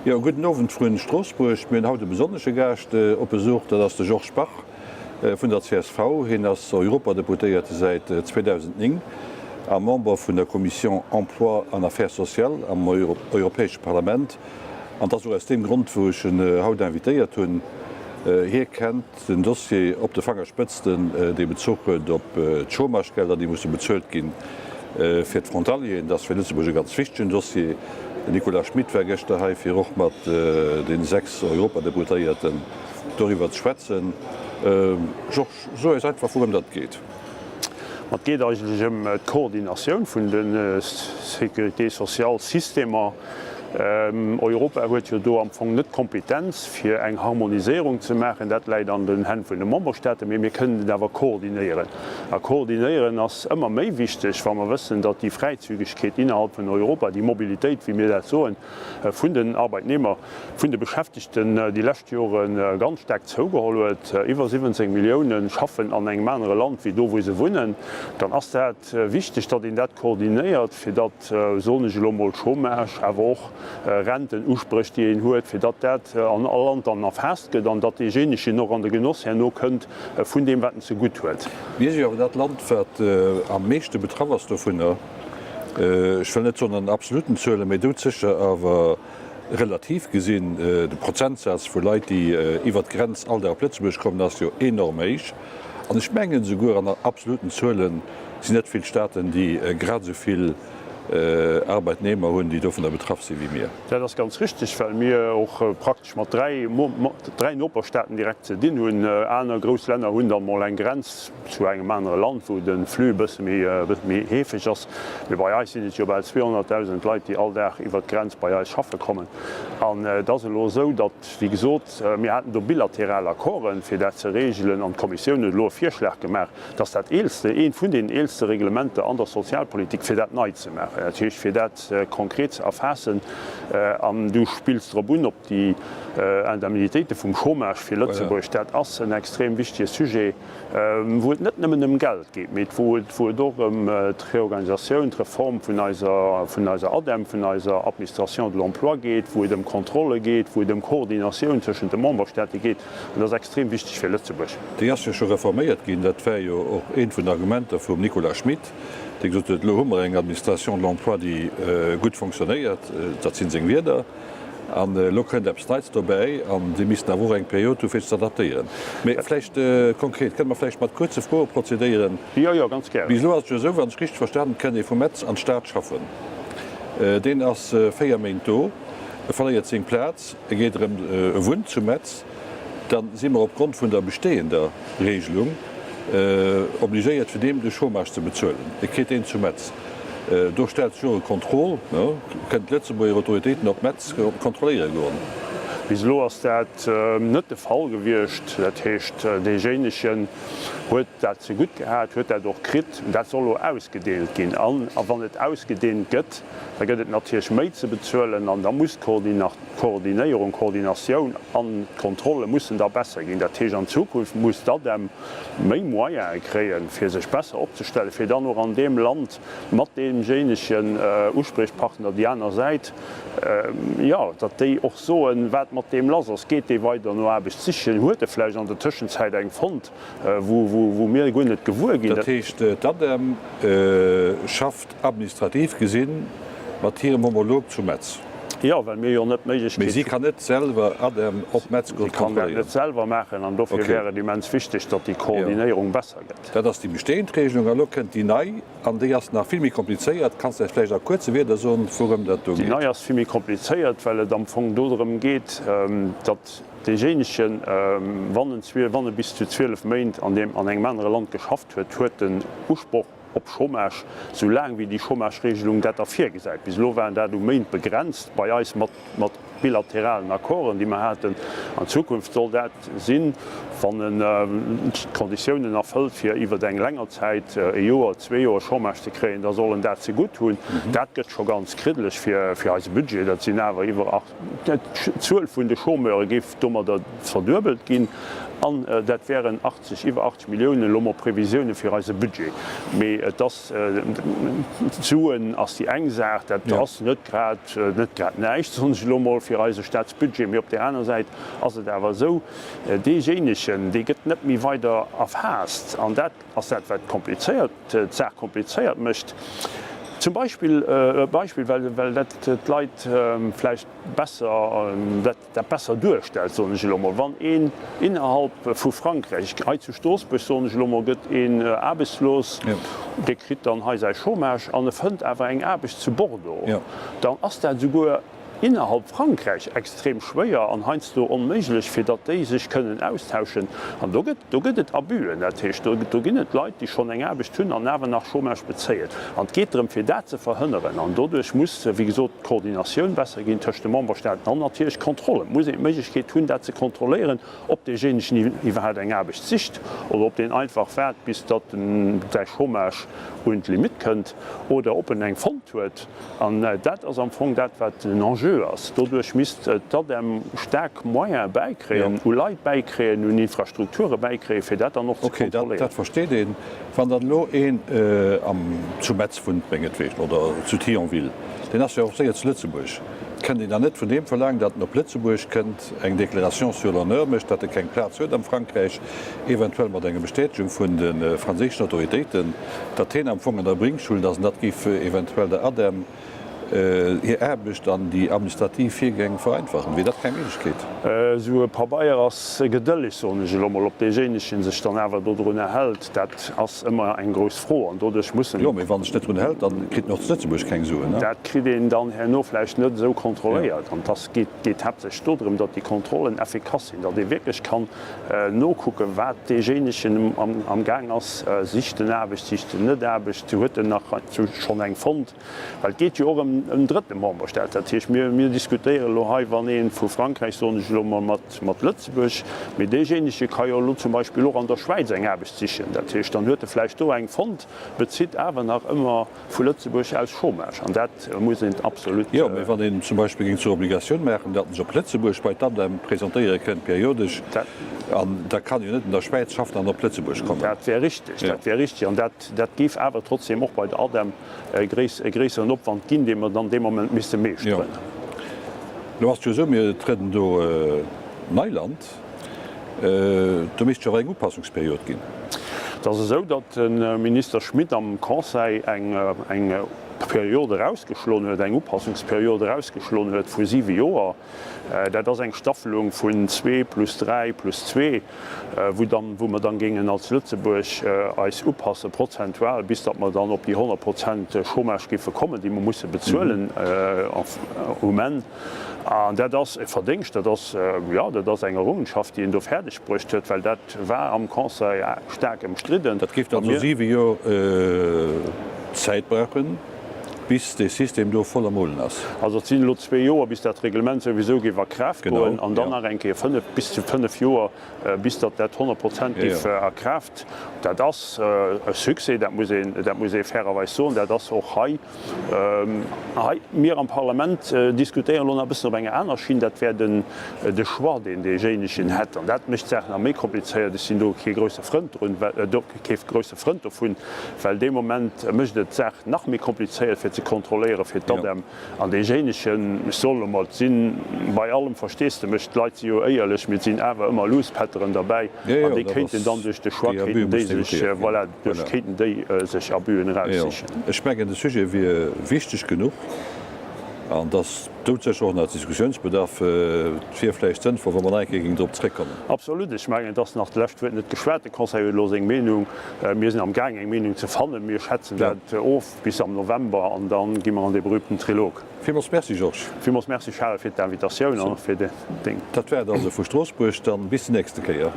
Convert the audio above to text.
Jo, gudden Owend vun Stroossbuerg. Mir hunn haut e besonnesche Gaascht op Besuch, dat ass de Georges Bach vun der csv. Hien ass Europadeputéierte säit 2009 a Member vun der Commission Emploi an Affaires sociales am Europäesche Parlament. An et ass och aus deem Grond, wou ech en haut invitéiert hunn. Hie kennt den Dossier op de Fangerspëtzten, dee Bezuch huet op d'Chômagegelder, déi musse bezuelt ginn fir d'Frontalieren. Dat ass fir Lëtzebuerg e ganz wichtegen Dossier. Den Nicolas Schmit war gëschter hei, fir och mat de 6 Europadeputéierten doriwwer ze schwätzen. Georges, so eis einfach, wourëm datt geet. Ma et geet eigentlech ëm d'Koordinatioun vun de Sécurité-sociale-Systemer. Europa huet jo do am Fong net d'Kompetenz, fir eng Harmoniséierung ze maachen. Dat läit an den Hänn vun de Memberstaaten. Mee mir kënnen et awer koordinéieren. A koordinéieren ass ëmmer méi wichteg, wa mer wëssen, datt déi Fräizügegkeet innerhalb vun Europa, déi Mobilitéit, wéi mir dat soen, vun den Arbeitnehmer, vun de Beschäftegten déi lescht Jore ganz staark zougeholl huet, iwwer 17 Millioune schaffen an engem anere Land wéi do wou se wunnen, dann ass dat wichteg, datt een dat koordinéiert, fir datt, soen ech elo mol, Chômage, awer och Rentenuspréch déi een huet, fir datt dat an all Land dann erfaasst gëtt an datt deejéinegen och an de Genoss herno kënnt vun deem wat en zegutt huet. Mir si jo awer dat Land wat am meeschte betraff ass dovunner, ech wëll net soen an absoluten Zuelen, mä doudsécher awer Relativ gesinn, de Prozentsaz vu Leit, déi iwwert d'Grenz all Dag op Lëtzebuerg kommen, ass jo enorm héich. An ech mengen esouguer an absoluten Zuele sinn net vill Staaten, déi grad esou vill Arbeitnehmer hunn, déi dovunner betraff sinn, wéi mir. Dat ass ganz richtig, well mir och praktesch mat dräi Noperstaaten direkt ze dinn hunn. Aner grouss Länner hunn dann emol eng Grenz zu engem anere Land, wou de Flux e bësse méi heefeg ass. Mee bei eis sinn et jo bal 200.000 Leit, déi all Dag iwwert d'Grenz bei eis schaffe kommen. An et ass elo esou, datt, wéi gesot, mir haten do bilateral Accorden, fir dat ze regelen, an d'Kommissioun huet elo e Virschlag gemaach, datt dat eelste, eent vun deenen eelste Reglementer an der Sozialpolitik, fir dat nei ze maachen, dat heescht, fir dat konkret ze erfaassen. An du spills drop un, op déi Indemnitéite vum Chômage fir Lëtzebuerg. Dat ass en extrem wichtige Sujet. wou et net nëmmen ëm Geld geet, mee wou et wou et och ëm d'Reorganisatioun, d'Reform vun eiser vun eiser ADEM, vun eiser Administration de l'emploi geet, wou et ëm Kontrolle geet, wou et ëm Koordinatioun tëschent de Memberstaate geet. An dat ass extrem wichteg fir Lëtzebuerg. Déi ass jo scho reforméiert ginn. Dat war jo och eent vun den Argumenter vum Nicolas Schmit, dee gesot huet, Elo hu mer eng Administration de l'emploi, déi gutt fonctionnéiert, dat si seng Wierder, An elo kënnt eppes Neits dobäi an si missten awer och eng Period hu fir sech ze adaptéieren. Mee vläicht konkret, kënne mer vläicht mat kuerze Froe prozedéieren? Jo, jo, ganz gären. Bis elo ass et jo esou, wann ech richteg verstanen, kënnt ee vu Metz an d'Stad schaffen. Deen ass 4 Méint do, e verléiert seng Plaz, e geet erëm, e wunnt zu Metz. Da si mer opgrond vun der bestehender Regelung obligéiert fir deem de Chômage ze bezuelen. E kritt deen zu Metz. Do stellt sech och e Contrôle, kënnen d'Lëtzebuerger Autoritéiten op Metz kontrolléiere goen? Bis elo ass dat net de Fall gewiescht. Dat heescht, deejéinegen huet dat zegutt gehat, huet dat och kritt. Dat soll elo ausgedeent ginn. A wann et ausgedeent gëtt, da gëtt et natierlech méi ze bezuelen an da muss d'Koordinéierung, d'Koordinatioun an d'Kontrolle mussen da besser ginn. Dat heescht, an Zukunft muss d'ADEM méi Moyene kréien, fir sech besser opzestellen, fir dann och an deem Land mat deemjéinegen Uspriechpartner, déi aner Säit, jo, datt déi och soen, wat mat deem lass ass. Geet dee weider no Aarbecht sichen? Huet e vläicht an der Tëschenzäit eng fonnt, wou mir guer net gewuer ginn? Dat heescht, d'ADEM schafft administrativ gesinn mat hirem Homolog zu Metz. Jo, well mir jo net d'Méiglechkeet. Mee si kann net selwer ADEM op Metz goen kontrolléieren. Si kann dat net selwer maachen an dofir wär et immens wichteg, datt déi Koordinéierung besser gëtt. Dat ass déi bestehend Regelung. An elo kënnt déi nei an déi ass nach vill méi komplizéiert. Kanns de eis vläicht a kuerze Wierder soen, wourëm dat do geet? Déi nei ass vill méi komplizéiert, well et am Fong dodrëm geet, datt deejéinegen, wann en wann e bis zu 12 Méint an deem an engem anere Land geschafft huet, huet en Usproch op Chômage, sou laang wéi déi Chômageregelung dat da virgesäit. Bis elo waren dat u Méint begrenzt bei eis mat mat bilateralen Accorden, déi mer haten. An Zukunft soll dat sinn, wann en d'Konditiounen erfëllt, fir iwwer eng länger Zäit, e Joer, zwee Joer Chômage ze kréien, da soll en dat zegutt hunn. Dat gëtt scho ganz kriddeleg fir fir eise Budget. Dat sinn awer iwwer 8. D'Zuel vun de Chômeure géif domadder verduebelt ginn. An dat wären 80, iwwer 80 Milliounen, elo mol Previsioune fir eise Budget. Mee et ass, d'Suen ass déi eng Saach, dat ass net grad, net grad näischt, soen ech elo mol, fir eise Staatsbudget. Mee op där aner Säit ass et awer esou, deejéinegen, dee gëtt net méi weider erfaasst. An dat ass dat, wat komplizéiert, d'Saach komplizéiert mécht. Zum Beispill, e Beispill, well, well dat d'Leit vläicht besser, dat, dat besser duerstellt, soen ech elo mol, wann een innerhalb vu Frankräich, hei zu Stroossbuerg, soen ech elo mol, gëtt een aarbechtslos, dee kritt dann hei säi Chômage an e fënnt awer eng Aarbecht zu Bordeaux, dann ass dat esouguer innerhalb Frankräich extrem schwéier an heiansdo onméiglech, fir datt déi sech kënnen austauschen. An do gëtt, do gëtt et Abüen, dat heescht, do, do ginn et Leit, déi schonn eng Aarbecht hunn an awer nach Chômage bezéien. An et geet drëm, fir dat ze verhënneren. An doduerch muss, wéi gesot, d'Koordinatioun besser ginn tëscht de Memberstaaten an natierlech d'Kontrollen. Et muss een d'Méiglechkeet hunn, dat ze kontrolléieren, ob deejéinegen iwwerhaapt eng Aarbecht sicht oder ob deen einfach waart, bis datt en säi Chômage un d'Limitt kënnt oder ob en eng fonnt huet. An dat ass am Fong dat, wat den Enjeu ass. Doduerch misst d'ADEM staark Moyene bäikréien, u Leit bäikréien, un Infrastrukture bäikréien, fir dat dann och ze kontrolléieren. Okay, dat versteet een. Wann dann elo een zu Metz wunnt, mengetwegen, oder zu Thionville, deen ass jo och séier zu Lëtzebuerg, kënnt een dann net vun deem verlaangen, datt en op Lëtzebuerg kënnt, eng Déclaration sur l'honneur mécht, datt e keng Plaz huet am Frankräich, eventuell mat enger Bestätegung vun de franséischen Autoritéiten, datt heen am Fong an der Bringschuld ass an dat géif eventuell der ADEM hir Aarbecht an déi administrativ Virgäng vereinfachen. Wier dat keng Méiglechkeet? Esou e Pabeier ass gedëlleg, soen ech elo mol. Ob deejéinegen sech dann awer dodrunner hält, dat ass ëmmer eng grouss Fro. An doduerch mussen. Jo, mee wann sech net drun hält, da kritt en och zu Lëtzebuerg keng Suen, ne? Dat kritt een dann herno vläicht net esou kontrolléiert. An et geet, geet haaptsächlech dodrëm, datt déi Kontrollen effikass sinn, datt ee wierklech kann nokucken, wat deejéinegen amgaang ass, Sicht en Aarbecht, sicht en net Aarbecht, huet en nach schonn eng fonnt? Well et geet jo och ëm en drëtte Memberstaat. Dat heescht, mir, mir diskutéieren elo hei, wann ee vu Frankräich, soen ech elo emol, mat, mat Lëtzebuerg, mee deejéinege ka jo elo zum Beispill och an der Schwäiz eng Aarbecht sichen. Dat heescht, dann huet e vläicht do eng fonnt, bezitt awer nach ëmmer vu Lëtzebuerg aus Chômage. An dat muss een absolut. Jo, mee wann een zum Beispill géing zur Obligatioun maachen, datt en sech op Lëtzebuerg bei d'ADEM presentéiere kënnt periodesch, an da kann en jo net an der Schwäiz schaffen an op Lëtzebuerg kommen. Dat wär richtig, dat wär richtig. An dat, dat géif awer trotzdem och bei der ADEM e gréisseren Opwand ginn, dee mer dann dee Moment misste meeschteren. Jo, elo ass et jo esou, mir betrieden do Neiland. Do misst jo awer eng Upassungsperiod ginn. Et ass esou, datt de Minister Schmit am Conseil eng Period erausgeschloen huet, eng Upassungsperiod erausgeschloen huet vu siwe Joer. Dat ass eng Staffelung vun zwee plus dräi plus zwee, wou dann, wou mer dann géingen als Lëtzebuerg eis upassen prozentual, bis datt mer dann op déi 100 Prozent Chômage géife kommen, déi mer musse bezuelen um Enn. An dat ass e Verdéngscht, dat ass, jo, dat ass eng Errungenschaft, déi een do fäerdeg bruecht huet, well dat war am Conseil staark ëmstridden. Dat géif dann also siwe Joer Zäit brauchen. Bis dee System do voll am Rullen ass. Also et sinn elo zwee Joer, bis dat Reglement souwisou géif a Kraaft goen, an dann nach eng Kéier fënnef, bis zu fënnef Joer, bis datt dat 100 Prozent géif a Kraaft. Dat ass e Succès, dat muss een, dat muss ee fairerweis soen. Dat ass och hei, hei, mir am Parlament diskutéieren elo nach e bëssen op enger aner Schinn, dat wär den, de Choix, deen deejéinegen hätt. An dat mécht d'Saach nach méi komplizéiert. Ech sinn do kee grousse Frënd drun, well, do kee grousse Frënd dovun, well dee Moment mécht et d'Saach nach méi komplizéiert fir ze kontrolléieren, fir d'ADEM an deejéinegen, ech soen elo mol, et si bei allem Versteesdemech, d'Leit si jo éierlech, mee et sinn awer ëmmer Luuspätteren derbäi an déi kéinten dann duerch de Choix, kéinten déi sech, voilà, duerch kéinten déi sech Abüen eraussichen. Ech mengen, de Sujet wier wichteg genuch an dass doudsécher och nach Diskussiounsbedarf. Et wier vläicht sënnvoll, wa mer nach eng Kéier géingen drop zréckkommen. Absolut. Ech mengen, et ass nach d'lescht Wuert net geschwat. De Conseil huet elo seng Meenung. Mir sinn amgaang, eng Meenung ze fannen. Mir schätzen dat of bis am November an da gi mer an dee berühmten Trilog. Villmools Merci, Georges. Villmools Merci, Charel, fir d'Invitatioun an och fir deng. Dat war et also vu Stroossbuerg. Dann bis déi nächste Kéier.